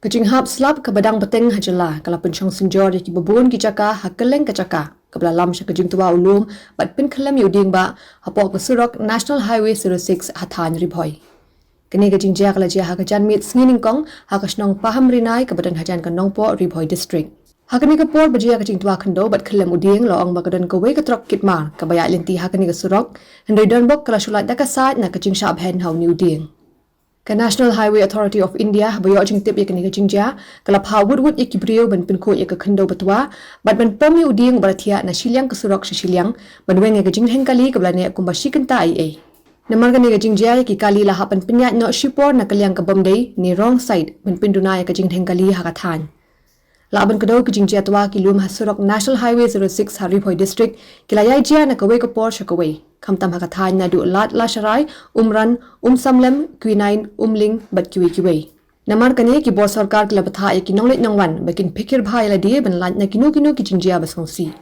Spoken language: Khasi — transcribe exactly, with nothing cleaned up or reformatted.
Ka jinghap slap kaba dang bteng ha jylla ka la pynshong synjor ïa kiba bun ki jaka ha kylleng ka jaka, kaba la lam sha ka jingtwa u lum bad pynkhyllem ïa u dieng bah hapoh ka surok National Highway zero six ha thaiñ Ri Bhoi. Kane ka jingjia ka la jia ha ka janmiet sngi nyngkong ha ka shnong Pahamrinai kaba don hajan ka Nongpoh, Ri Bhoi District. Ha kane ka por ba jia ka jingtwa khyndew bad khyllem u dieng, la ong ba ka don kawei ka trok kit mar kaba ïaid lynti ha kane ka surok, hynrei donbok ka la shu lait da ka sait na ka jingshah bhen ha une u dieng. Ka National Highway Authority of India haba ïoh jingtip ïa kane ka jingjia, ka la phah wut wut ïa ki briew ban pynkhuid ïa ka khyndew ba twa bad ban pom ïa u dieng uba la thiah na shiliang ka surok sha shiliang, ban weng ïa ka jingdheng kali kaba la neh kumba shi kynta eiei. Namar kane ka jingjia, ïa ki kali la hap ban pynïaid noh shipor na ka liang ka bym dei ne wrong side ban pynduna ïa ka jingdheng kali ha ka thaiñ. Lah ban kdew ki jingjia twa ki lum ha surok National Highway zero six ha Ri Bhoi District ki la ïai jia na kawei ka por sha kawei, khamtam ha ka thaiñ naduh Lad Lasharai, Umran, Umsamlem, Quinine, Umling bad kiwei kiwei. Namar kane, ki bor sorkar ki la bthah ïa ki nongleit nongwan ba kin phikir bha ïa lade ban lait na kino kino ki jingjia ba sngewsih.